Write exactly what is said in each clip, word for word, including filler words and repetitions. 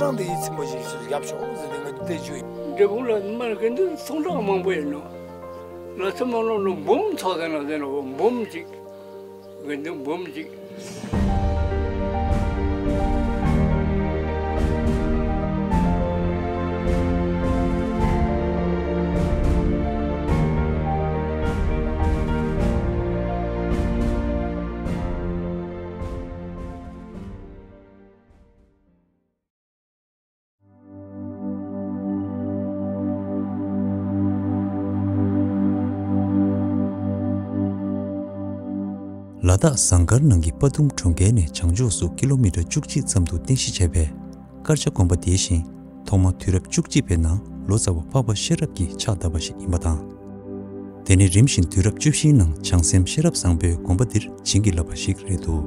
ནང་དེ་ཡིད་ཚིམ་པོ་ཞིག་ཞུ་ཡག་ཤོག་ཟེར་ཏེ་ང་ཚོ་བལྟས་བཅུག་ཡིན། འབྲས་སྤུངས་ལ་མར་གི་འདི་ཚོང་ཁང་མང་པོ་ཡིན་ནོ། ལ་ཚོ་མ་ལོ་ལོ་འབུམ་ཚོགས་ཟེར་ན་ཟེར་ནོ་འབུམ་གཅིག་གི་འདི་འབུམ་གཅིག་ལ་དྭགས་ཟངས་དཀར་ནང་གི་པ་དུམ་གྲོང་ཁྱེར་ནས་བྱང་ཕྱོགས་སུ་ཀི་ལོ་མི་ཊར་བཅུ་གཅིག་ཙམ་དུ་རྟེན་གཞི་བྱས་པའི་དཀར་ཆ་དགོན་པ་དེ་བཞིན་ཐོག་མ་དུས་རབས་བཅུ་གཅིག་པའི་ནང་ལོ་ཙཱ་བ་འཕགས་པ་ཤེས་རབ་ཀྱིས་ཕྱག་བཏབ་པ་ཞིག་ཡིན་པ་དང་། དེ་ནི་རིམ་བཞིན་དུས་རབས་བཅུ་བཞིའི་ནང་བྱང་སེམས་ཤེས་རབ་བཟང་པོས་དགོན་པ་འདིར་བྱིན་གྱིས་བརླབས་པ་ཞིག་རེད་འདུག་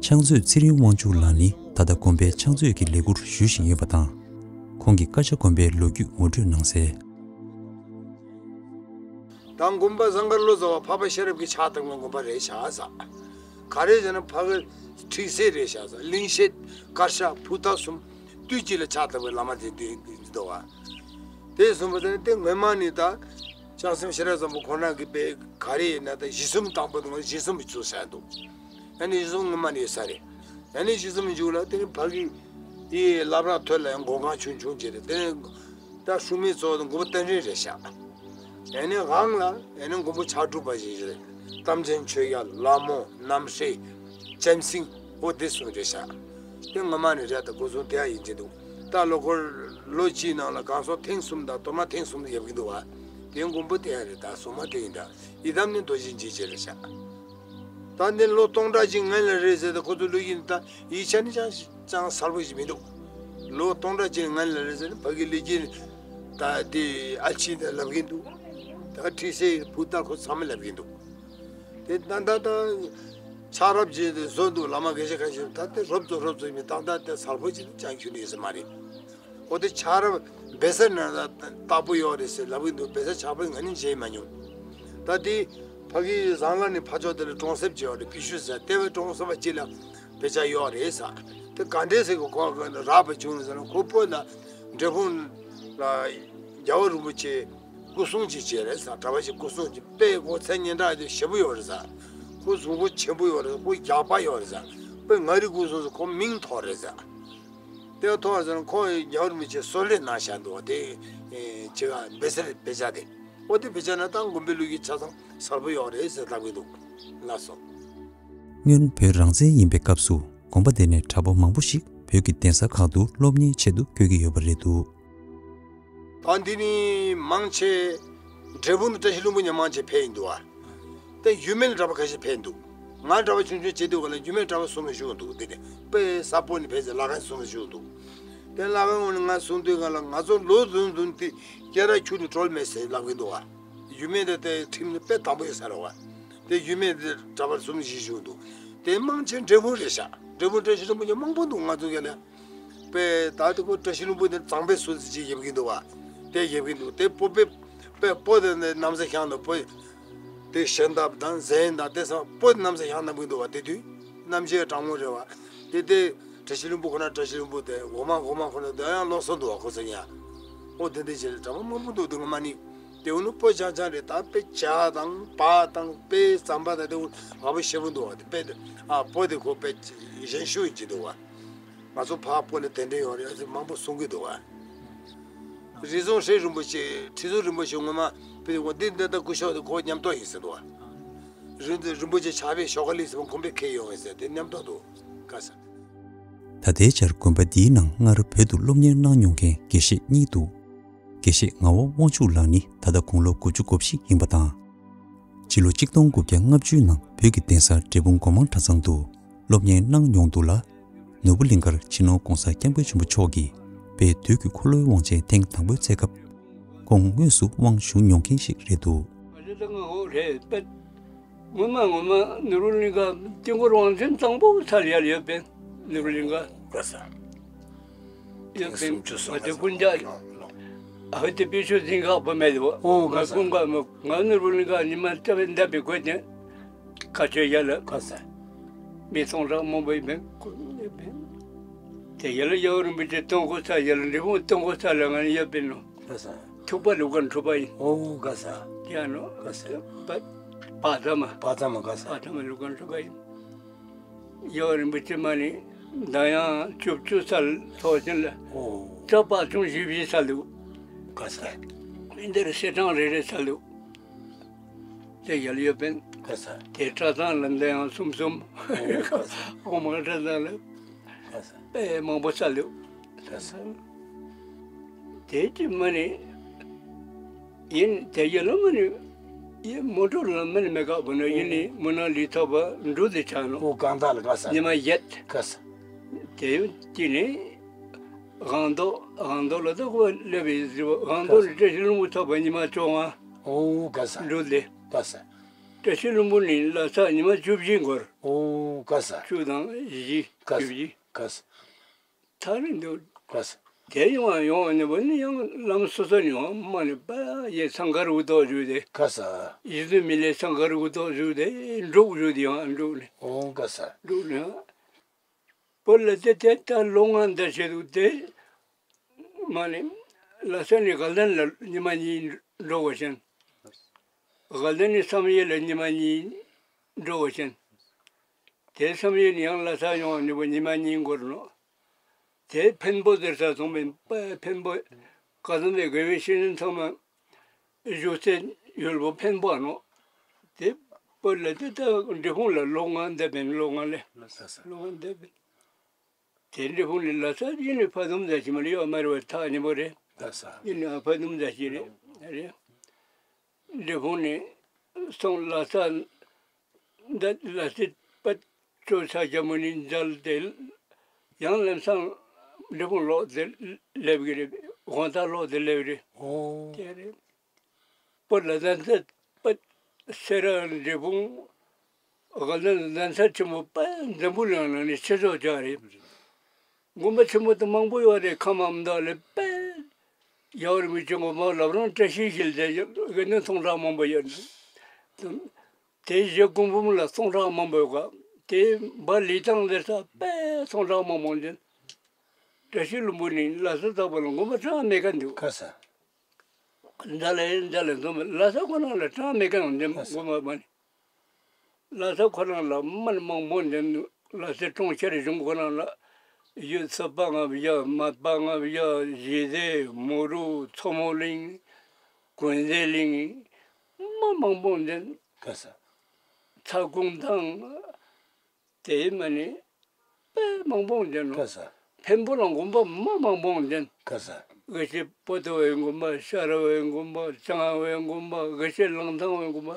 ཕྱག་མཛོད་ཚེ་རིང་དབང་ཕྱུག་ལགས་ནི་ད་ལྟ་དགོན་པའི་ཕྱག་མཛོད་ཀྱི་ལས་ཁུར་ཞུ་བཞིན་ཡོད་པ་དང་། ཁོང་གིས་ཀ་ཤ་དགོན་པའི་ལོ་རྒྱུས་ངོ་སྤྲོད་གནང་གསལ། ད་དགོན་པ་ཟངས་དཀར་ལོ་ཙཱ་བ་འཕགས་པ་ཤེས་རབ་ཀྱི་ཕྱག་བཏབ་པའི་དགོན་པ་རེད་ཤག་ཟེར། ག་རེ་ཟེར་ན་ཕ་གི་ཁྲི་སྲས་རེད་ཤག་ཟེར། གླིང་ཤེད་དཀར་ཤ་ཕུ་ཐག་གསུམ་དུས་གཅིག་ལ་ཕྱག་བཏབ་པའི་བླ་མ་དེ་དེ་འདུག་བ། དེ་གསུངས་པ་དེ་ནི་དེ་སྔོན་མ་ནི་ད་བྱང་སེམས་ཤེས་རབ་བཟང་པོ་ཁོ་རང་གི་པའི་ག་རེ་ཡིན་ན་ད་གཞི་གསུམ་དང་པོ་དང་གཞི་གསུམ་བཅུ་ཟེར་འདུག་ཨ་ནི་གཞི་གསུམ་སྔོན་མ་ནས་ཡོད་ས་རེད། ཨ་ནི་གཞི་གསུམ་མཇུག་ལ་དེ་ནི་ཕ་གི་དེའི་བླ་བྲང་ཐོད་ལ་ཡང་སྒོ་ཁང་ཆུང་ཆུང་ཅིག་རེད། དེ་ནི་ད་ཤུལ་མའི་གཙོ་བོ་དེ་མགོན་པོ་བསྟན་འཛིན་རེད་ཤག་ཨ་ནི་གང་ལ་ཨ་ནི་མགོན་པོ་ཕྱག་དྲུག་པ་ཞིག་རེད། རྟ་མགྲིན་ཆོས་རྒྱལ་ལྷ་མོ་རྣམ་སྲས་ལྕམ་སྲིང་འོ་དེ་གསུམ་རེད་ཤག་དེ་སྔོན་མ་ནས་རེད། ད་སྐུ་གསུང་དེ་ཡང་ཡིན་གྱི་འདུག་ད་ལོ་འཁོར་ལོ་གཅིག་ནང་ལ་གང་སོགས་ཐེངས་གསུམ་དང་གཏོར་མ་ཐེངས་གསུམ་ཡོད་ཀྱི་འདུག་བ། དེ་མགོན་པོ་དེ་ཡང་རེད། ད་སོ་མ་དེ་ཡིན། ད་ཡི་དམ་ནི་རྡོ་རྗེ་འཇིགས་བྱེད་རེད་ཤག་ད་འདི་ལོ་སྟོང་ཕྲག་གཅིག་སྔན་ལ་རེད་ཟེར་ཏེ་ཁོ་ཚོ་ལོ་ཡིན། ད་ཡིག་ཆ་ནི་ཅང་ཅང་གསལ་པོ་ཞིག་མི་འདུག་ལོ་སྟོང་ཕྲག་གཅིག་སྔན་ལ་རེད་ཟེར་ནས་ཕ་གི་ལི་ཅི་ད་དེ་ཨ་ཕྱི་ནས་ལབ་གིན་འདུག་ད་ཁྲི་སྲས་བུ་ད་ཁོ་ཚང་མ་ལབ་གིན་འདུག་དེ་ད་ད་ད་ཕྱག་རབ་རྗེས་དེ་བཟོ་འདུག་བླ་མ་དགེ་བཤེས་ཁ་ཤས་ད་དེ་རོབ་ཙམ་རོབ་ཙམ་མི་ད་ད་དེ་གསལ་པོ་ཅིག་ཅང་ཁྱོན་ནས་ཡོད་ས་མ་རེད། འོ་དེ་ཕྱག་རབ་བེ་སར་ན་ད་རྟག་པོ་ཡོད་རེད་ཟེར་ལབ་གིན་འདུག་བེ་སར་ཕྱག་པོ་ང་ནི་མཇལ་མ་མྱོང་། ད་དེ་ཕ་གི་ཟངས་ལ་ནི་ཕ་ཕྱོགས་དེ་ལ་གྲོང་གསེབ་ཅིག་ཡོད་རེད། ཕི་ཤུ་ཟེར་དེ་བས་གྲོང་གསེབ་པ་ཅིག་ལ་དཔེ་ཆ་ཡོད་རེད་ཟེར། དེ་ག་འདྲས་ཟེར་གི་ཁོ་གི་རག་པ་བྱུང་ཟེར་ན་ཁོ་བོད་ལ་འབྲས་སྤུངས་ལ་རྒྱལ་བ་རིན་པོ་ཆེ་སྐུ་སྲུང་ཅིག་བྱས་རེད་ཟེར། གྲྭ་པ་ཞིག་སྐུ་སྲུང་ཅིག་དཔེ་ཁོ་མཚན་སྙན་གྲགས་ཅིག་ཞེ་པོ་ཡོད་རེད་ཟེར། ཁོ་གཟུགས་པོ་ཆེན་པོ་ཡོད་རེད། ཁོ་རྒྱགས་པ་ཡོད་རེད་ཟེར། དཔེ་མངའ་རིས་སྐུ་སྲུང་ཟེར་ཁོ་མིང་ཐོགས་རེད་ཟེར། དེ་ཐོགས་ཟེར་ན་ཁོ་རྒྱལ་བ་རིན་པོ་ཆེ་གསོལ་རས་གནང་བཞག་འདུག་དེ་ཅི་ག་བེ་སར་དཔེ་ཆ་དེ། འོ་དེ་དཔེ་ཆ་ན་ད་མགོན་པོའི་ལུགས་ཀྱི་ཆ་ཚང་གསལ་པོ་ཡོད་རེད་ཟེར་ལབ་ཀྱི་འདུག་ལགས་སོ། སྔོན་བོད་རང་བཙན་ཡིན་པའི་སྐབས་སུ་དགོན་པ་དེ་ནས་གྲྭ་པ་མང་པོ་ཞིག་བོད་ཀྱི་གདན་ས་ཁག་ཏུ་སློབ་གཉེར་ཆེད་དུ་བསྐྱོད་ཀྱི་ཡོད་པ་རེད་འདུག་ད་འདི་ནི་མང་ཆེ་འབྲས་སྤུངས་དང་བཀྲ་ཤིས་ལྷུན་པོ་ནས་མང་ཆེ་ཕེབས་ཡིན་འདུག་ཨ། དེ་ཡུལ་སྨད་ལ་གྲྭ་པ་ཁ་ཤས་ཕེབས་འདུག་ང་གྲྭ་པ་ཆུང་ཆུང་བྱེད་དུས་ག་ལ་ཡུལ་སྨད་གྲྭ་པ་གསུམ་ལ་བཞུགས་འདུག་དེ་ནས་དཔེ་ས་སྤོ་ནས་ཕེབས་ཚེ་ལྷ་ཁང་གསུམ་ལ་བཞུགས་འདུག་དེ་ལྷ་ཁང་ངོས་ནས་ང་གསུང་དུས་ག་ལ་ང་ཚོ་ལོ་རྫུན་རྫུན་དེ་སྐད་གྲགས་ཁྱུར་དུ་གྲོལ་མེད་ཟེར་ལབ་ཀྱི་འདུག་ཨ། ཡུལ་སྨད་དེ་དེ་ཁྲིམས་ནི་དཔེ་དམ་པོ་ཡོད་ས་རེད་བ། དེ་ཡུལ་སྨད་དེ་གྲྭ་པ་གསུམ་བཞི་བཞུགས་འདུག་དེ་མང་ཆེ་འབྲས་སྤུངས་རེད་ཤག་འབྲས་སྤུངས་བཀྲ་ཤིས་ལྷུན་པོ་ནས་མང་པོ་འདུག་ང་ཚོ་ག་ལ། དཔེ་ད་དེ་ཁོ་བཀྲ་ཤིས་ལྷུན་པོ་དེ་གཙང་པའི་སུ་ཙི་ཅིག་ཡོད་ཀྱི་འདུག་བ། དེ་ཡོད་ཀྱི་འདུག་དེ་སྤོ་པའི་དཔེ་སྤོ་དེ་ནས་གནམ་ས་བཞེངས་འདུག་སྤོ་དེ་ཞལ་འདེབས་དང་གཟན་དང་དེ་ཚང་སྤོ་དེ་གནམ་ས་བཞེངས་གནང་གི་འདུག་བ། དེ་དུས་གནམ་གཤིས་གྲང་མོ་རེད་བ། དེ་དེ་བཀྲ་ཤིས་ལྷུན་པོ་ཁོ་ན་བཀྲ་ཤིས་ལྷུན་པོ་དེ་འོ་མ་འོ་མ་ཁོ་ན་དེ་ཡང་ལོག་སོང་འདུག་བ། ཁོ་ཚོ་ཡང་འོ་དེ་འདྲ་བྱས་ནས་གྲྭ་པ་མང་པོ་འདུག་དེ་ངོ་མ་ནི་དེ་འུ་ནུ་སྤོ་རྐྱང་རྐྱང་རེད། ད་དཔེ་ཇ་དང་བག་དང་དཔེ་རྩམ་པ་དང་དེ་འུ་ང་པོ་ཤེས་པོ་འདུག་བ། དེ་དཔེ་དེ་ཨ་སྤོ་དེ་ཁོ་དཔེ་གཞན་ཤོས་ཡིན་གྱི་འདུག་བ། ང་ཚོ་ཕར་སྤོ་ལ་དེ་འདྲ་ཡོད་རེད་ཟེར་མང་པོ་གསུང་གི་འདུག་བ། རི་རྫོང་ཧྲེ་རིན་པོ་ཆེ་ཁྲི་ཟུར་རིན་པོ་ཆེ་ངོ་མ་དཔེ་འོ་འདི་འདི་ལྟ་སྐུ་ཞབས་དེ་ཁོ་མཉམ་ཐོག་ཡིན་ཟེར་འདུག་བ། རི་རིན་པོ་ཆེ་ཕྱག་དཔེ་ཞོགས་ཀ་ལི་ཟེར་བ་ཁོང་པས་ཁྱེར་ཡོང་ཡིན་ཟེར་དེ་མཉམ་ཐོག་འདུག་ག་ས། ད་ལྟའི་ཆར་དགོན་པ་འདིའི་ནང་སྔར་བོད་དུ་སློབ་གཉེར་གནང་མྱོང་མཁན་དགེ་བཤེས་གཉིས་འདུག་དགེ་བཤེས་ངག་དབང་དབང་ཕྱུག་ལགས་ནི་ད་ལྟ་དགུང་ལོ་དགུ་བཅུ་གོ་བཞི་ཡིན་པ་དང་། ཕྱི་ལོ་ཆིག་སྟོང་དགུ་བརྒྱ་ལྔ་བཅུ་ནང་བོད་ཀྱི་གདན་ས་འབྲས་སྤུངས་སྒོ་མང་གྲྭ་ཚང་དུ་སློབ་གཉེར་གནང་མྱོང་འདུག་ལ། ནོར་བུ་གླིང་ཁར་སྤྱི་ནོར་༧གོང་ས་༧སྐྱབས་མགོན་ཆེན་པོ་མཆོག་གིས་དཔལ་དུས་ཀྱི་འཁོར་ལོའི་དབང་ཆེན་ཐེངས་དང་པོའི་ཚེ་སྐབས་ཁོང་དངོས་སུ་དབང་ཞུ་མྱོང་མཁན་ཞིག་རེད་འདུག་ཨ་ཅེ་ད་ང་འོ་རེད་པས། ངོ་མ་ངོ་མ་ནོར་བུ་གླིང་ཁ་དཀྱིལ་འཁོར་དབང་ཆེན་གཙང་པོ་ཚར་ཡར་ཡོད་པས། ནོར་བུ་གླིང་ཁ་ག་ས། ཡོད་པས། སུམ་ཅུ་སོ་ང་ཚོ་ཀུན་ཀྱང་ལོ་ལོ། ཨ་དེ་པི་ཤོ་འཛིན་ཁག་པོ་མེད་དོ། ཨོ་ག་ས། ང་ཀུན་དགའ་མོ་ང་ནོར་བུ་གླིང་ག་ཉི་མ་ལྟ་བའི་འདབ་པའི་གོས་ཅན། ཁ་ཆོས་ཡ་ལ། ག་ས། མི་སྟོང་ཕྲག་མང་པོ་ཡིན་པས་ཀུན་ཡོད་པས། དེ་ཡ་ལ་ཡ་བ་རིན་པོ་ཆེ་སྟོན་གོ་ས་ཡ་ལ་འབྲས་སྤུངས་སྟོན་གོ་ས་ལ་ང་ཡོད་པས་ནོ། ག་ས། ཐུག་པ་ལུག་ག་འཁྲུ་པ་ཡིན། ཨོ་ག་ས། ཡ་ནོ། ག་ས། པ་པ་ཙ་མ། པ་ཙ་མ་ག་ས། པ་ཙ་མ་ལུག་ག་འཁྲུ་པ་ཡིན། ཡ་བ་རིན་པོ་ཆེ་མ་ནི་ཟླ་ཡང་བཅུ་བཅུ་ས་ལ་ཐོག་ཆེན་ལ། ཨོ། ཙ་པ་ཆུང་བཞི་བཞི་ས་ལུག་ག་ས། འདིར་སེ་གྲངས་རེ་རེ་ས་ལུག་དེ་ཡལ་ཡོད་པས། ག་ས། དེ་གྲྭ་ཚང་ལ་འདི་ཡང་གསུམ་གསུམ། ཨོ་ག་ས། ཨོ་མ་གྲྭ་ཚང་ལ། ག་ས། དཔེ་མང་པོ་ས་ལུག་ག་ས། དེ་ཅི་མ་ནི། ཡིན་དེ་ཡི་ལ་མ་ནི། ཡིན་མོ་ཊ་ལ་མ་ནི་མེ་ཀ་བུ་ནི་ཡིན་ནི་མུ་ན་ལི་ཐོ་བ་འབྲུ་དེ་ཆགས་ནོ། ཨོ་གང་ལྟར་ལ་ག་ས། ཉི་མ་ཡེད། ག་ས། དེ་ཡོད་ཅི་ནི། གང་དོ་གང་དོ་ལ་དོ་གོ་ལེ་བི་ཟི་བ་གང་དོ་ལ་བཀྲ་ཤིས་ལྷུན་པོ་ཐོབ་པ་ཉི་མ་བཅོ་ལྔ། ཨོ་ག་ས། འབྲུ་ལེ། ག་ས། བཀྲ་ཤིས་ལྷུན་པོ་ནི་ལ་ས་ཉི་མ་བཅུ་བཞི་འགོར། ཨོ་ག་ས། བཅུ་དང་བཞི། ག་ས། བཅུ་བཞི། ག་ས། ཐག་རིང་དུ། ག་ས། དེ་ཡོང་བ་ཡོང་བ་ནི་བ་ནི་ཡང་ལམ་སོ་སོ་ནི་ཡོང་མ་ནི་པ་ཡེ་སང་གར་འུ་ཏོག་བཞུགས་ཏེ། ག་ས། ཡེ་དུ་མི་ལེ་སང་གར་འུ་ཏོག་བཞུགས་ཏེ་འབྲུག་བཞུགས་ཏེ་ཡང་འབྲུག་ནི། ཨོ་ག་ས། འབྲུག་ནི་ཡང་། བོད་ལ་དེ་དེ་ལྟར་ལོ་ལྔ་འདས་བྱེད་དུ་དེ། མ་ནི། ལ་ས་ནི་དགའ་ལྡན་ལ་ཉི་མ་གཉིས་འགྲོ་བ་ཞིན། དགའ་ལྡན་ནི་བསམ་ཡས་ལ་ཉི་མ་གཉིས་འགྲོ་བ་ཞིན། དེ་བསམ་ཡས་ནི་ཡང་ལ་ས་ཡོང་བ་ནི་བོ་ཉི་མ་གཉིས་འགོར་ནོ། དེ་འཕན་པོ་ཟེར་ས་སོང་བས་པ་འཕན་པོ། བཀའ་གདམས་པའི་དགེ་བའི་བཤེས་གཉེན་ཚང་མ། བཞུགས་སའི་ཡུལ་པོ་འཕན་པོ་ནོ། དེ་པོ་ལ་དེ་ད་འབྲས་སྤུངས་ལ་ལོ་ལྔ་འདས་པས་ལོ་ལྔ་ལས། ལོ་ལྔ་འདས་པས། དེ་འབྲས་སྤུངས་ལས་ལ་ས་ཡིན་ནི་ཕ་དུམ་ཟ་ཞིག་མ་ལ་ཡོད་མ་རེད་བ་ཐག་ཉེ་པོ་རེད། ཡིན་ནི་ཨ་ཕ་དུམ་ཟ་ཞིག་རེད། རེད། འབྲས་སྤུངས་ནས་སོང་ལ་ས། འདི་ལ་སི་པད་ཅོ་ཆ་རྒྱ་མོ་ནི་མཇལ་ཏེ། ཡང་ལམ་སང་འབྲས་སྤུངས་ལོག་སྟེ་སླེབས་ཀྱི་རེད། དགོང་དག་ལོག་སྟེ་སླེབས་རེད། ཨོ། དེ་རེད། པོ་ལ་ཟན་ཚད་པད་སེ་ར་འབྲས་སྤུངས། དགའ་ལྡན་ཟན་ཚད་ཆེན་མོ་པད་འཛམ་བུ་གླིང་ནང་ནས་ཆེ་ཤོས་ཅིག་རེད། དགོན་པ་ཆེན་མོ་དེ་མང་པོ་ཡོད་རེད། ཁ་མ་མདའ་ལས་པད། ཡ་བར་མི་ཆེན་མོ་མ་ལབ་རང་བཀྲ་ཤིས་ཤིལ་དེ་དགེ་འདུན་སྟོང་ཕྲག་མང་པོ་ཡོད། དེ་བཞི་ཀུན་འབུམ་ལ་སྟོང་ཕྲག་མང་པོ་ཡོད་ག་དེ་འབའ་ལི་ཐང་ཟེར་ས་པད་སྟོང་ཕྲག་མང་པོ་འདི། བཀྲ་ཤིས་ལྷུན་པོ་ནི་ལ་ས་ལྟ་བུ་ལ་དགོན་པ་གྲངས་མེད་ག་འདུག་ག་ས། འདི་ལ་འདི་ལ་འཛོམས་ལ་ས་ཁོ་ན་ལ་གྲངས་མེད་ག་འདུག་ག་ས། དགོན་པ་མ་ནི། ལ་ས་ཁོ་རང་ལ་མི་མང་པོ་འདི་ལ་སའི་གྲོང་ཁྱེར་གཞུང་ཁོ་རང་ལ་ཡུལ་ཚོ་པ་ལྔ་བརྒྱ་མ་པ་ལྔ་བརྒྱ་ཞི་བདེ་མུ་རུ་མཚོ་མོ་གླིང་། ཀུན་བཟང་གླིང་། མི་མང་པོ་འདི་ག་ས། ཚ་ཁུང་དང་། དེ་མ་ནི་དཔེ་མང་པོ་འདི་ནོ། ག་ས། འཕན་པོ་ལ་དགོན་པ་མི་མང་པོ་འདི། ག་ས། དགེ་བཤེས་པོ་ཏོ་བའི་དགོན་པ་ཤ་ར་བའི་དགོན་པ་ལྕང་བའི་དགོན་པ་དགེ་བཤེས་གླང་ཐང་བའི་དགོན་པ།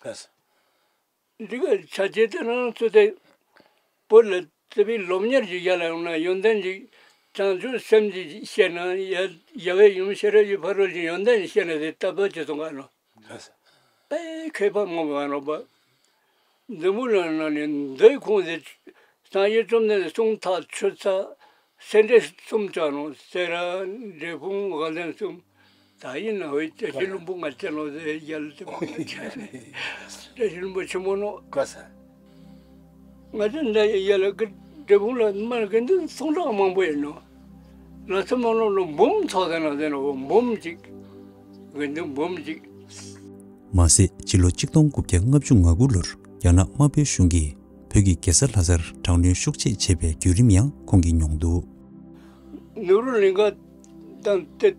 ག་ས། འདི་ག་ཆ་ཆེ་དེ་རང་ཚོ་དེ་བོད་ལ་དེ་བའི་སློབ་གཉེར་ཞིག་ཡ་ལ་ཡོང་ན་ཡོན་ཏན་ཞིག་བྱང་ཆུབ་སེམས་ཀྱི་བཤད་ན་ཡ་ཡ་བའི་ཡུམ་ཤེས་རབ་ཀྱི་ཕ་རོལ་ཞིག་ཡོན་ཏན་ཞིག་བཤད་ན་དེ་ལྟ་བུ་ཅི་སོང་ག་ནོ། ག་ས། དཔེ་མཁས་པ་མང་བ་རོགས་པ། འཛམ་བུ་གླིང་ནང་ནས་འདིའི་ཁོངས་སུ་སངས་རྒྱས་བཅོམ་ལྡན་གསུང་ཐག་ཆོད་ས་སེ་འབྲས་གསུམ་ཅག་ནང་སེ་ར་འབྲས་སྤུངས་དགའ་ལྡན་གསུམ། ད་ཡིན་ན་འོས་བཀྲ་ཤིས་ལྷུན་པོ་ང་བཅས་ལོ་ཟེར་ཡ་ལ་དེ་མ་ཆ་ནས་བཀྲ་ཤིས་ལྷུན་པོ་ཆེན་མོ་ནོ། ག་ས། ང་ཚོ་འདི་ཡ་ལ་གི་འབྲས་སྤུངས་ལ་མ་དགེ་འདུན་སྟོང་ཕྲག་མང་པོ་ཡོད་ནོ། ལ་ས་མ་ལོ་ལོ་འབུམ་ཚོགས་ཟེར་ན་ཟེར་ནོ་འབུམ་གཅིག་དགེ་འདུན་འབུམ་གཅིག་མ་ཟད་ཕྱི་ལོ་གཅིག་སྟོང་དགུ་བརྒྱ་ལྔ་བཅུ་ང་དགུ་ལོར་རྒྱ་ནག་དམར་པོའི་གཞུང་གིས་བོད་ཀྱི་རྒྱལ་ས་ལྷ་སར་དྲག་གནོན་ཤུགས་ཆེ་བྱས་པའི་བརྒྱུད་རིམ་ཡང་ཁོང་གིས་མྱོང་འདུག་ནུབ་རུ་གླིང་ག་དང་དེ་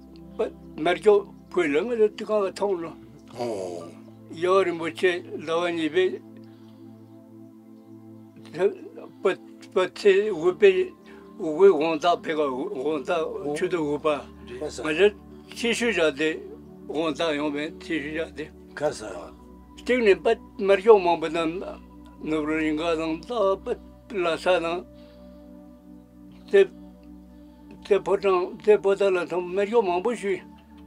མར་ཀྱོག་བོད་ལ་ང་ཚོ་དེ་ག་ག་མཐོང་ལོ། ཨོ། ཡ་རིན་པོ་ཆེ་ཟླ་བ་གཉིས་པའི་པ་པ་ཚེ་དབུས་པའི་དབུས་དགོང་དག་ཕེ་ག་དགོང་དག་ཆུ་ཚོད་དགུ་པ། ང་ཚོ་ཚེ་ཤུལ་བཞག་སྟེ་དགོང་དག་ཡོང་བས་ཚེ་ཤུལ་བཞག་སྟེ། ག་ས། གཅིག་ནས་པ་མར་ཀྱོག་མང་པོ་དང་ནུབ་རུ་གླིང་ག་དང་ད་པ་ལ་ས་དང་། དེ་དེ་ཕོ་བྲང་དེ་པོ་ཏ་ལ་ཐོང་མར་ཀྱོག་མང་པོ་ཞུས།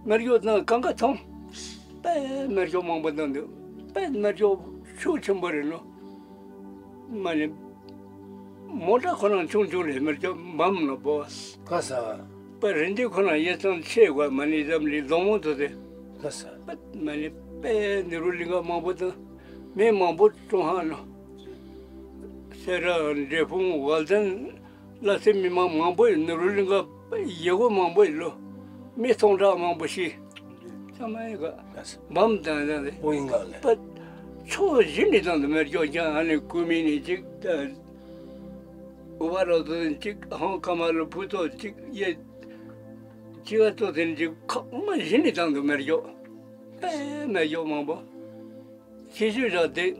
མར་ཀྱོག་དང་གང་ག་ཐོང་། པའི་མར་ཀྱོག་མང་པོ་དང་འདུག་པའི་མར་ཀྱོག་ཤུགས་ཆེན་པོ་རེད་ནོ། མ་ནི་མོ་ཊ་ཁོ་རང་ཆུང་ཆུང་རེད། མར་ཀྱོག་འབམ་ནོ་པོ། ག་ས། པ་རིན་འདི་ཁོ་ན་ཡེ་ཚང་ཆེ་བ་མ་ནི་ཙམ་ལི་རྫོང་མོ་དུ་དེ། ལགས་སོ། པ་མ་ནི་པའི་ནི་རུ་ལིང་ག་མང་པོ་དང་། མི་མང་པོ་ཀྲུང་ཧ་ནོ། སེ་ར་འབྲས་སྤུངས་ཝལ་ཐན་ལ་སེ་མི་མང་མང་པོ་ཡོད། ནི་རུ་ལིང་ག་ཡེ་གོ་མང་པོ་ཡོད་ལོ། མི་སྟོང་ཕྲག་མང་པོ་ཞིག་ཚང་མ་ཡི་ག་བམ་དང་དང་དེ། ཨོ་ཡིན་ག་ལེ། པ་ཕྱོགས་བཞི་ནི་དང་དུ་མེར་ཀྱོག་ཀྱང་ཨ་ནི་ཀུ་མི་ནི་གཅིག་ད། ཨུ་བ་རོ་དོ་གཅིག་ཧོང་ཀ་མ་ལོ་ཕུ་ཐོ་གཅིག་ཡེ། གཅིག་ཨ་ཏོ་དེ་ནི་གཅིག་ཁོག་མ་བཞི་ནི་དང་དུ་མེར་ཀྱོག་ཨེ་མེར་ཀྱོག་མང་པོ། ཤི་ཤུ་ར་དེ།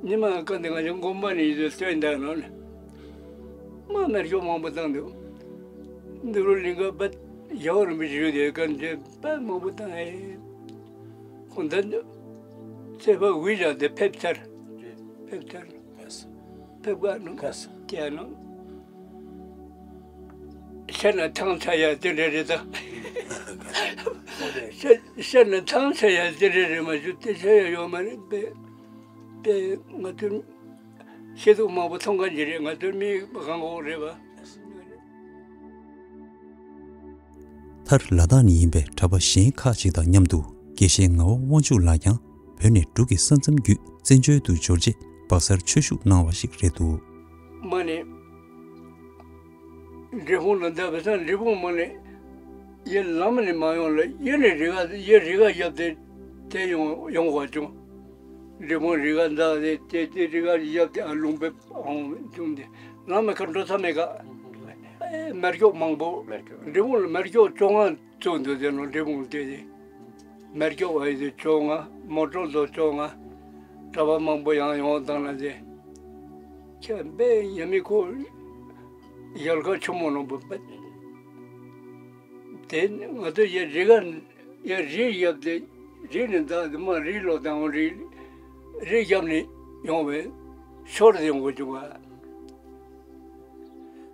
ཉི་མ་ཀ་འདི་ང་ཅག་དགོན་པ་ནི་ཡོད་དོན་དག་ནོ་ནི། མ་མེར་ཤོག་མང་པོ་བཏང་འདུག་འདི་རུ་ལིང་ག་པད་ཡའོ་རིན་པོ་ཆེ་ཡོད་དེ་ཀ་འདི་པད་མང་པོ་བཏང་ཨེ། ཁོང་ད་ཚེ་ཕ་འུ་ཞག་དེ་ཕེབས་ཚར། ཕེབས་ཚར། ཕེབས་ག་ནོ། ཀྱ་ནོ། ཤ་ན་ཐང་ཆ་ཡ་དེ་འདྲ་རེད་ད། ཤ་ཤ་ན་ཐང་ཆ་ཡ་དེ་འདྲ་རེད་མ་ཞུ་དེ་ཆ་ཡ་ཡོད་མ་རེད་པས། པས་ང་ཚོའི་ཤེས་ཚོགས་མང་པོ་མཐོང་མཁན་ཅིག་རེད། ང་ཚོའི་མི་གང་གོ་རེད་པ། མཐར་ལ་དྭགས་ནས་ཡིན་པའི་གྲྭ་པ་གཞན་ཁག་ཅིག་དང་མཉམ་དུ་དགེ་བཤེས་ངག་དབང་དབང་ཕྱུག་ལགས་ཀྱང་བོད་ནས་འབྲུག་གི་ས་མཚམས་བརྒྱུད་བཙན་བྱོལ་དུ་འབྱོར་རྗེས་སྦག་སར་ཆོས་ཞུགས་གནང་བ་ཞིག་རེད་འདུག་མ་ནི། འབྲས་སྤུངས་ལ་འདས་པའི་སང་འབྲས་སྤུངས་མ་ནི། ཡེ་ལམ་ནས་མ་ཡོང་ལ་ཡེ་ནས་རི་ག་ཡེ་རི་ག་བརྒྱབ་སྟེ་དེ་ཡོང་ཡོང་བ་བྱུང་། འབྲས་སྤུངས་རི་ག་འདག་སྟེ་དེ་དེ་རི་ག་བརྒྱབ་སྟེ་ཨ་ལུང་པའི་ཨང་བྱུང་སྟེ་ལམ་མེ་ཁ་འགྲོ་ས་མེད་ག་ཨེ་མེར་སྐྱོག་མང་པོ། མེར་སྐྱོག་འབྲས་སྤུངས་ལ་མེར་སྐྱོག་བཅོ་ལྔ་བཙུགས་འདུག་དེ་ནང་འབྲས་སྤུངས་དེ་དེ། མེར་སྐྱོག་བ་ཡི་དེ་བཅོ་ལྔ་མོ་ཊོ་ཚོ་བཅོ་ལྔ། གྲྭ་པ་མང་པོ་ཡང་ཡོང་བཏང་ན་དེ། ཁྱེད་དཔེ་ཡ་མི་ཁོ་ཡལ་ག་ཆུ་མོ་ནང་པོ་པད། དེ་ང་ཚོ་ཡ་རི་ག་ཡ་རི་བརྒྱབ་སྟེ་རི་ནས་འདག་དེ་མ་རི་ལོ་དང་རི་རི་བརྒྱབ་ནས་ཡོང་བས་ཤོར་དེ་ཡོང་གི་བྱུང་བ།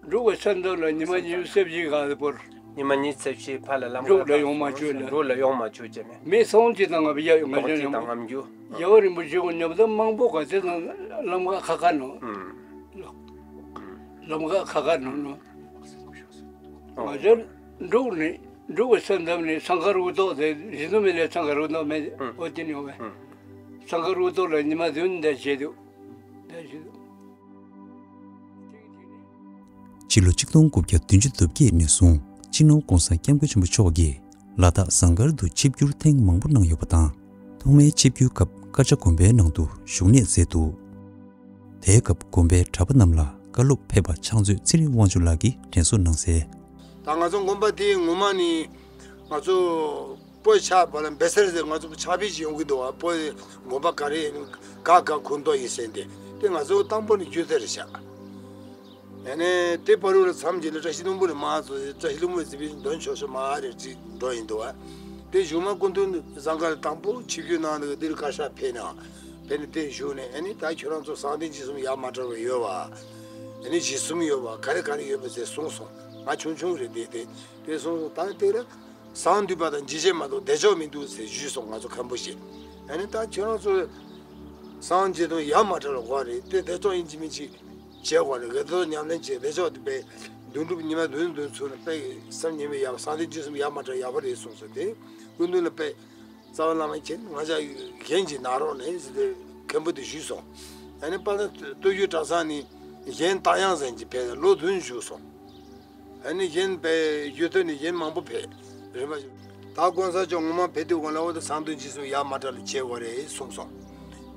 འབྲུག་གི་ས་མདོ་ལ་ཉི་མ་ཉི་ཤུ་རྩ་བཞི་ག་ལ་བོར། ཉི་མ་ཉི་ཤུ་རྩ་བཞི་ཕར་ལ་ལམ་འབྲུག་ལ་ཡོང་མ་བཅུག་ལ། འབྲུག་ལ་ཡོང་མ་བཅུག་ཅེས་ནས། མི་སོང་ཅི་དང་ང་བི་ཡ་ཡོང་ང་ཅན་ཡོང་། ཡ་བ་རིན་པོ་ཆེ་གོ་ཉོབ་ད་མང་པོ་ག་ཚེ་དང་ལམ་ཁ་ཁ་ཁ་ནོ། ལམ་ཁ་ཁ་ཁ་ནོ་ནོ། ང་ཚོ་འབྲུག་ནི་འབྲུག་གི་ས་མདོ་ནི་སང་གར་འུ་ཐོག་དེ་རི་ནུ་མི་ལས་སང་གར་འུ་ཐོག་མེད། འོ་དེ་ནི་ཡོང་བས། སང་གར་འུ་ཐོག་ལ་ཉི་མ་བདུན་འདས་བྱེད་དུ་འདས་བྱེད་དུ། ཕྱི་ལོ་ཆིག་སྟོང་དགུ་བརྒྱ་བདུན་ཅུ་དོན་བརྒྱད་ནས་བཟུང་སྤྱི་ནོར་༧གོང་ས་༧སྐྱབས་མགོན་ཆེན་པོ་མཆོག་གིས་ལ་དྭགས་ཟངས་དཀར་དུ་ཆིབས་བསྒྱུར་ཐེངས་མང་པོ་གནང་ཡོད་པ་དང་། ཐོག་མའི་ཆིབས་བསྒྱུར་སྐབས་དཀར་ཆ་དགོན་པའི་ནང་དུ་བཞུགས་གནས་མཛད་འདུག་དེའི་སྐབས་དགོན་པའི་གྲྭ་པ་རྣམས་ལ་བཀའ་སློབ་ཕེབས་པ་ཕྱག་མཛོད་ཚེ་རིང་དབང་ཕྱུག་ལགས་ཀྱིས་དྲན་གསོ་གནང་གསལ། ད་ང་ཚོ་དགོན་པ་དེའི་ངོ་མ་ནི་ང་ཚོ། སྤོས་ཆག་པ་ལ་འབད་སར་ཟེར་ང་ཚོ་ཆག་པའི་ཞིག་ཡོང་གི་འདུག་བ། སྤོས་དགོན་པ་ག་རེ་ཡིན་ག་ག་ཁུར་འདོགས་ཡིན་ཟེར་ཏེ། དེ་ང་ཚོ་དང་པོ་ནས་རྒྱུ་དེ་རེད་ཤག་ཡང་ནས་དེ་བར་དུ་ལ་མཚམས་ཀྱི་ལ་བཀྲ་ཤིས་ལྷུན་པོ་ནས་མ་ཚོ་བཀྲ་ཤིས་ལྷུན་པོ་ཟེར་བའི་འདོན་ཆོག་ཆོག་མ་རེད་ཅིག་འགྲོ་ཡིན་འདུག་བ། དེ་གཞུག་མ་སྐུ་མདུན་ཟངས་དཀར་དང་པོ་ཆིབས་བསྒྱུར་གནང་འདུག་དེར་བཀའ་ཤག་ཕེབས་ན་ཕེབས་ནས་དེ་བཞུགས་ནས་ཨ་ནི་ད་ཁྱོད་རང་ཚོ་གསང་བདེ་འཇིགས་གསུམ་ཡ་མ་བྲལ་བ་ཡོད་བ། ཨ་ནི་འཇིགས་གསུམ་ཡོད་བ་ག་རེ་ག་རེ་ཡོད་པ་ཟེར་གསུངས་སོང་། ང་ཆུང་ཆུང་རེད་དེ་དེ་དེ་གསུངས་སོང་། ད་དེ་ལ། གསང་འདུས་པ་དང་འཇིགས་བྱེད་མ་གཏོགས་བདེ་མཆོག་མི་འདུག་ཟེར་ཞུས་སོང་ང་ཚོ་མཁན་པོ་ཞིག་ཨ་ནི་ད་ཁྱོད་རང་ཚོ་གསང་འཇིགས་གསུམ་ཡ་མ་བྲལ་བ་དགོས་རེད་དེ་བདེ་མཆོག་ཡིན་གཅིག་མིན་གཅིག་བྱེད་དགོས་རེད། དགེ་ཚོགས་ཉམས་ལེན་བྱེད་བདེ་མཆོག་དེ་དཔེ་བདུན་སྒྲུབ་ཉི་མ་བདུན་བདུན་ཚུགས་ན་དཔེ་སེམས་ཉེ་བའི་ཡག་གསང་བདེ་འཇིགས་གསུམ་ཡ་མ་བྲལ་ཡག་པོ་རེད་གསུངས་སོང་། དེ་སྐུ་མདུན་ལ་དཔེ་རྩ་བ་བླ་མ་མཁྱེན་ང་ཅག་གཞན་གྱིས་ན་རོགས་ནས་ཟེར་ཏེ་མཁན་པོ་དེ་ཞུས་སོང་། ཨ་ནི་དཔལ་ལྡན་སྟོད་བརྒྱུད་གྲྭ་ཚང་ནི་གཞན་རྟ་དབྱངས་ཟེར་གྱི་ཕེབས་ལོ་བདུན་བཞུགས་སོང་། ཨ་ནི་གཞན་པའི་རྒྱུད་སྟོད་ནས་གཞན་མང་པོ་ཕེབས་རེད་པ། ད་གོང་ས་མཆོག་ངོ་མ་ཕེབས་དུས་གང་ལ་འོ་ད་གསང་འདུས་འཇིགས་གསུམ་ཡ་མ་བྲལ་ལ་བྱེད་དགོས་རེད་གསུངས་སོང་།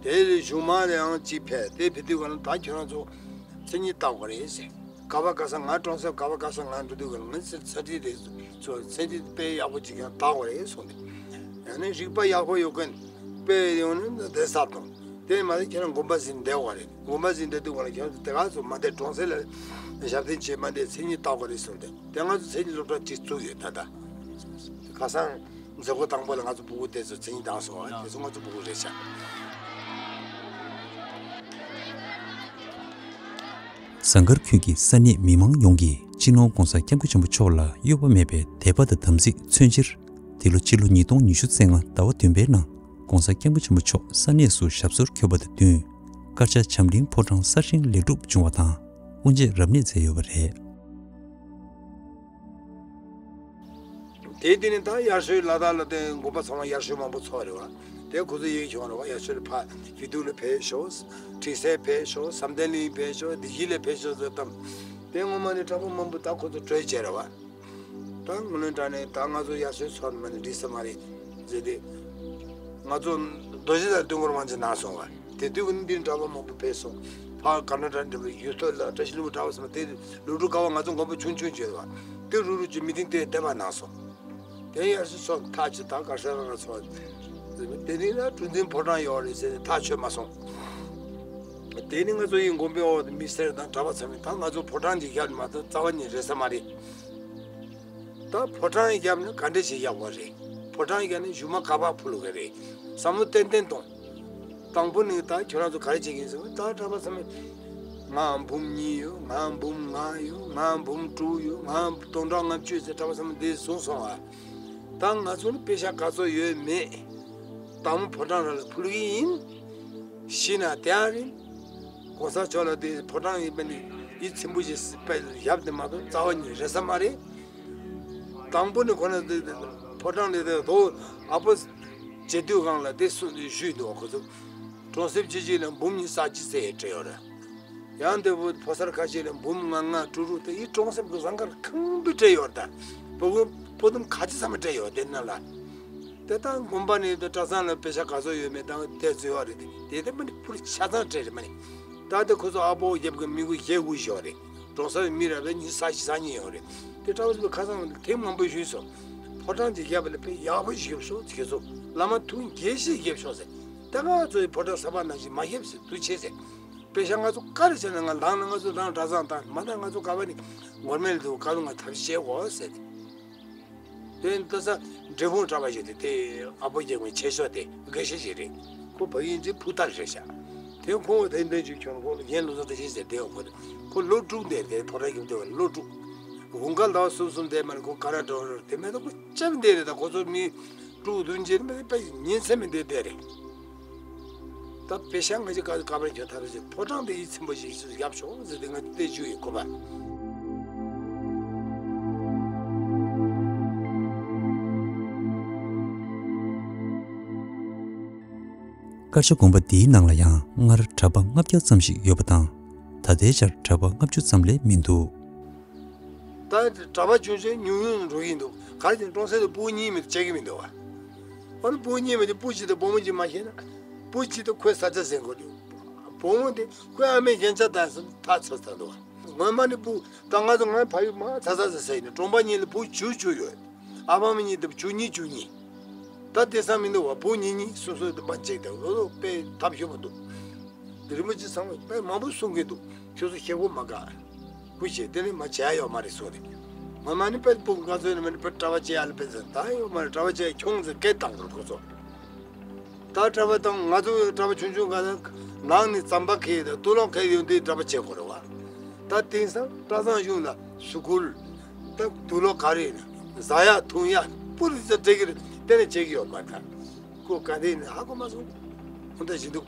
དེ་ལས་གཞུག་མ་ལ་ཡང་གཅིག་ཕེབས་དེ་ཕེབས་དུས་གང་ལ་ད་ཁྱོད་རང་ཚོ་མཚན་ཉིད་བལྟ་དགོས་རེད་ཟེར། ཀ་བ་ག་ས་ང་གྲོང་གསེབ་ཀ་བ་ག་ས་ང་འགྲོ་དུས་གང་ལ་ང་ཚོ་ཚ་ཁྲིད་རེད་ཚོ་མཚན་ཉིད་དཔེ་ཡག་པོ་ཅིག་ཡང་བལྟ་དགོས་རེད་གསུངས་ཏེ། ཡང་ན་རིག་པ་ཡག་པོ་ཡོད་མཁན་དཔེ་ཡོང་ན་བསྡད་ས་དང་། དེ་མ་ཟད་ཁྱེད་རང་དགོན་པ་ཟིན་བསྡད་པ་རེད། དགོན་པ་ཟིན་བསྡད་དུས་གང་ལ་ཁྱེད་རང་ཚོ་དེ་ག་ཚོ་མ་བསྡད་གྲོང་གསེབ་ལ་ཞབས་བརྟན་བྱེད་མ་བསྡད་མཚན་ཉིད་བལྟ་དགོས་རེད་གསུངས་ཏེ། དེ་ང་ཚོ་མཚན་ཉིད་སློབ་གྲྭ་གཅིག་བཙུགས་ཡོད་ད་ལྟ། ཁ་སང་མཛད་སྒོ་དང་པོ་ལ་ང་ཚོ་སྤུ་གུ་དེ་ཚོ་མཚན་ཉིད་བཏང་སོང་བ་དེ་ཚོ་ང་ཚོ་སྤུ་གུ་རེད་ཤག་ཟངས་དཀར་ཁུལ་གྱི་ས་གནས་མི་མང་ཡོངས་ཀྱིས་སྤྱི་ནོར་༧གོང་ས་༧སྐྱབས་མགོན་ཆེན་པོ་མཆོག་ལ་གཡོ་བ་མེད་པའི་དད་པ་དང་དམ་ཚིག་མཚོན་ཕྱིར། འདི་ལོ་ཕྱི་ལོ་ཉིས་སྟོང་ཉི་ཤུ་རྩ་ལྔ་ཟླ་བ་བདུན་པའི་ནང་༧གོང་ས་༧སྐྱབས་མགོན་ཆེན་པོ་མཆོག་ས་གནས་སུ་ཞབས་སོར་འཁོད་པ་དང་བསྟུན། དཀར་ཆག་བྱམས་སྙིང་ཕོ་བྲང་གསར་བཞེངས་ལེགས་གྲུབ་བྱུང་བ་དང་། དབུ་འབྱེད་རབ་གནས་མཛད་ཡོད་པ་རེད། དེའི་དེ་ནས་ད་ཡར་ཞོལ་ལ་དྭགས་ལ་དེ་དགོན་པ་ཚང་མ་ཡར་ཞོལ་མང་པོ་ཚོགས་རེད་བ། དེ་ཁོ་ཚོ་ཡིག་བྱུང་རེད་བ། ཡར་ཞོལ་ཕ་ཡུལ་དུ་ལ་ཕེབས་ཤོག། ཁྲི་སེ་ཕེབས་ཤོག། བསམ་གཏན་གླིང་ཕེབས་ཤོག། བདེ་སྐྱིད་ལ་ཕེབས་ཤོག་ཟེར་དམ། དེ་སྔོན་མ་ནས་གྲྭ་པ་མང་པོ་ད་ཁོ་ཚོ་གྲོས་བྱས་རེད་བ། ད་ངོ་ལོན་དྲ་ནས་ད་ང་ཚོ་ཡར་ཞོལ་ཚོགས་ནས་མ་ནས་འགྲིག་ས་མ་རེད་ཟེར་ཏེ། ང་ཚོ་རྡོ་རྗེ་གདན་སྟོན་འཁོར་དབང་ཆེན་གནང་སོང་བ། དེ་དུས་ཀྱི་འདིར་གྲྭ་པ་མང་པོ་ཕེབས་སོང་། ཕར་ཀར་ན་ཊ་འདྲ་བའི་ཡུལ་ཐོག་ལ་བཀྲ་ཤིས་ལྷུན་པོ་གྲྭ་པ་ཚང་མ་དེ་ལོ་དྲུག་དཀའ་བ་ང་ཚོ་མགོན་པོ་ཆུང་ཆུང་བྱོས་བ། དེ་རུ་རུ་ཅིག་མི་ཐིང་དེ་བསྟན་པ་གནང་སོང་། དེ་ཡར་སུ་སོང་ཐག་ཆོད་ད་ག་ཧྲ་ར་ར་ཚོ། དེ་ནི་ན་གྲུ་འཛིན་ཕོ་བྲང་ཡོད་རེད་ཟེར་ནས་ཐག་ཆོད་མ་སོང་། དེ་ནི་ང་ཚོ་ཡི་མགོན་པོའི་འོག་ཏུ་མི་སེར་དང་གྲྭ་པ་ཚང་མས་ད་ང་ཚོ་ཕོ་བྲང་གི་ཞབས་ནས་མ་གཏོགས་རྩ་བ་ཉིད་རེད་ས་མ་རེད། ད་ཕོ་བྲང་ཡི་རྒྱབ་ནས་ག་འདྲ་ཞིག་བཞག་པ་རེད། ཕོ་བྲང་ཡི་རྒྱབ་ནས་གཞུག་མ་ག་པར་འཕུར་གི་རེད། བསམ་བློ་ཏན་ཏན་གཏོང་། དང་པོ་ནས་ད་ཁྱོད་རང་ཚོ་ག་རེ་བྱེད་ཀྱི་ཡིན་ཟེར་བ། ད་གྲྭ་པ་ཚང་མས་ང་འབུམ་གཉིས་ཡོད། ང་འབུམ་ལྔ་ཡོད། ང་འབུམ་དྲུག་ཡོད། ང་སྟོང་ཕྲག་ལྔ་བཅུ་ཟེར་གྲྭ་པ་ཚང་མས་འདི་བཟུང་སོང་ཨ། ད་ང་ཚོ་ནི་པེ་ཤ་ག་ཚོད་ཡོད་མེད། དང་པོ་ཕོ་བྲང་ར་ལ་འཕུར་གི་ཡིན། ཤི་ན་དེ་ཨ་རེད། གོང་ས་མཆོག་ལ་དེ་ཕོ་བྲང་ཡིན་པ་ནི་ཡིད་ཚིམ་པོ་ཞིག་པའི་ཞབས་དེ་མ་གཏོགས་རྩ་བ་ཉིད་རེད་ས་མ་རེད། དང་པོ་ནི་ཁོ་ན་དེ་ཕོ་བྲང་ལས་དེ་རྡོ་ཨ་ཕོ་རྗེ་དུས་སྒང་ལ་དེ་སུ་ཞུས་འདུག་ཁོ་ཚོ། གྲོང་གསེབ་ཅི་ཅི་ལ་འབུམ་གཉིས་རྩ་གཅིག་ཙམ་ཡང་སྤྲད་ཡོད་རེད། ཡང་དེ་བོ་ཕོ་གསར་ཁ་ཤས་ལ་འབུམ་ལྔ་ལྔ་དྲུག་དྲུག་དེ་ཡི་གྲོང་གསེབ་ཀྱི་ཟངས་དཀར་ཁང་པའི་སྤྲད་ཡོད་རེད་ད། བོད་ཁོ་བོ་དུམ་ཁ་ཆེ་ཚང་མ་སྤྲད་ཡོད་དེ་ན་ལ། དེ་དང་དགོན་པ་ནས་དེ་གྲྭ་ཚང་ལ་པེ་ཤ་ག་ཚོད་ཡོད་མེད་དང་དེ་ཚོད་ཡོད་རེད་དེ། དེ་དེ་མ་ནི་ཕུར་ཆ་ཚང་སྤྲད་རེད་མ་ནི། ད་དེ་ཁོ་ཚོ་ཨ་ཕོ་རྒྱབ་ཀྱི་མི་གུ་ཞེ་དགུ་ཞིག་ཡོད་རེད། གྲོང་གསེབ་མི་ར་བའི་ཉི་ཤུ་རྩ་གཉིས་ཡོད་རེད། དེ་གྲྭ་པ་ཚོ་ཁ་སང་ཐེངས་མང་པོ་ཞུས་སོང་། ཕོ་བྲང་གི་རྒྱབ་ལ་དཔེ་ཡག་པོ་ཞིག་བཞག་ཤོག་ཟེར་སོང་། བླ་མ་ཐུགས་དགྱེས་ཞིག་བཞག་ཤོག་ཟེར། ད་ང་ཚོའི་ཕོ་བྲང་གསར་པ་ནང་བཞིན་མ་བཞག་ཟེར་དུ་ཆེ་ཟེར། པེ་ཤ་ང་ཚོ་ག་རེ་བྱས་ན་ང་ལངས་ན་ང་ཚོ་རང་གྲྭ་ཚང་དང་མ་ད་ང་ཚོ་ག་བ་ནི་ངོར་མེད་ལ་དུ་ག་རུ་ང་ཐབས་ཤེས་འོ་ཟེར། དེ་ལྟ་ས་འབྲས་སྤུངས་གྲྭ་པ་ཞིག་དེ་དེ་ཨ་ཕོ་རྒྱལ་མོའི་ཆེ་ཤོས་དེ་དགེ་བཤེས་ཞིག་རེད། ཁོ་བ་ཡིན་གྱི་ཕུ་ཐར་རེད་ཤག་དེ་ཁོང་དེ་འདྲ་ཅིག་ཁྱོད་ཁོང་ལ་ཡན་ལོ་ཙཱ་བཀྲ་ཤིས་ཟེར་དེ་ཡོད་ཁོ་དེ་ཁོ་ལོ་དྲུག་འདས་དེ་ཕོ་བྲང་གི་འདས་པ་ལོ་དྲུག་དགུན་ཁ་ཟླ་བ་གསུམ་གསུམ་འདས་མ་ནི་ཁོ་ག་ར་འགྲོ་རེད། དེ་མེད་ད་ཁོ་ལྕམ་འདས་རེད། ད་ཁོ་ཚོ་མི་དྲུག་བདུན་ཅིག་མེད་པ་ཉིན་མཚན་མི་འདས་འདས་རེད། ད་པེ་ཤ་ང་ཅི་ག་ག་པར་ཁྱོད་ཐར་ཟེར། ཕོ་བྲང་དེ་ཡིད་ཚིམ་པོ་ཞིག་ཞིག་ཡབ་ཤོག་ཟེར་དེ་ང་བལྟས་བཅུག་ཡིན་ཁོ་པ། དཀར་ཆག་དགོན་པ་འདིའི་ནང་ལ་ཡང་སྔར་གྲྭ་པ་ལྔ་བརྒྱ་ཙམ་ཞིག་ཡོད་པ་དང་། ད་ལྟའི་ཆར་གྲྭ་པ་ལྔ་བཅུ་ཙམ་ལས་མི་འདུག་ད་གྲྭ་པ་ཆུང་ཆུང་ཉུང་ཉུང་འགྲོ་གིན་འདུག་ག་རེ་བྱས་ན་གྲོང་གསེབ་དུ་སྤུ་གུ་གཉིས་མེད་དུ་བྱེད་ཀྱི་མི་འདུག་བ། ཨ་ནི་སྤུ་གུ་གཉིས་མེད་དུ་སྤུ་གཅིག་དང་བུ་མོ་གཅིག་མ་ཤེས་ན། སྤུ་གཅིག་དང་ཁོའི་ས་ཆ་ཟིན་དགོས་འདུག་བུ་མོ་དེ་ཁོའི་ཨ་མའི་རྒྱན་ཆ་དང་ཐག་ཆོད་ཚར་འདུག་བ། སྔོན་མ་ནི་སྤུ་ད་ང་ཚོ་ངའི་ཕ་ཡུལ་མ་ཚ་ཚ་ཟེར་ཟེར་ཡིན་ན་གྲོང་པ་གཉིས་ལ་བུ་བཅུ་བཅུ་ཡོད། ཨ་ཕ་མ་གཉིས་དང་བཅུ་གཉིས་བཅུ་གཉིས། ད་དེ་ས་མི་འདུག་བ། བུ་གཉིས་གཉིས་སོ་སོའི་དུ་མ་གཅིག་དང་ལོ་ལོ་དཔེ་ཐབས་ཞུ་མ་འདུག་རིན་པོ་ཆེ་ཚང་མས་དཔེ་མང་པོ་གསུང་གི་འདུག་ཁྱོད་ཚོ་ཞེ་པོ་མ་དགའ། ཁུ་ཆེ་དེ་ནི་མ་བྱས་ཡོད་མ་རེད་སོ་རེད། ང་མ་ནི་དཔེ་སྤུ་གུ་ང་ཚོ་ནི་མ་ནི་དཔེ་གྲྭ་པ་བྱེད་ཡ་ལ་དཔེ་ཚོ་ད་ཡོད་མ་རེད། གྲྭ་པ་བྱེད་ཡ་ཁྱོང་ཚེ་སྐད་བཏང་དགོས་ཁོ་ཚོ། ད་གྲྭ་པ་དང་ང་ཚོ་གྲྭ་པ་ཆུང་ཆུང་ག་ལ་ནང་ནི་རྩམ་པ་ཁེལ་དང་དུག་ལོག་ཁེལ་ཡོང་དུས་གྲྭ་པ་བྱེད་དགོས་རེད་བ། ད་དེང་སང་གྲྭ་ཚང་གཞུང་ལ་སུ་ཁུལ་ད་དུག་ལོག་ག་རེ་ཟ་ཡ་འཐུང་ཡ་པུ་རི་ཙ་སྤྲད་ཀྱི་རེད། དེ་ནས་བྱེད་ཀྱི་ཡོད་མ་རེད། ད་ཁོ་ག་དེ་ནས་ཧ་གོ་མ་སོང་། ཁོ་ད་བཞིན་འདུག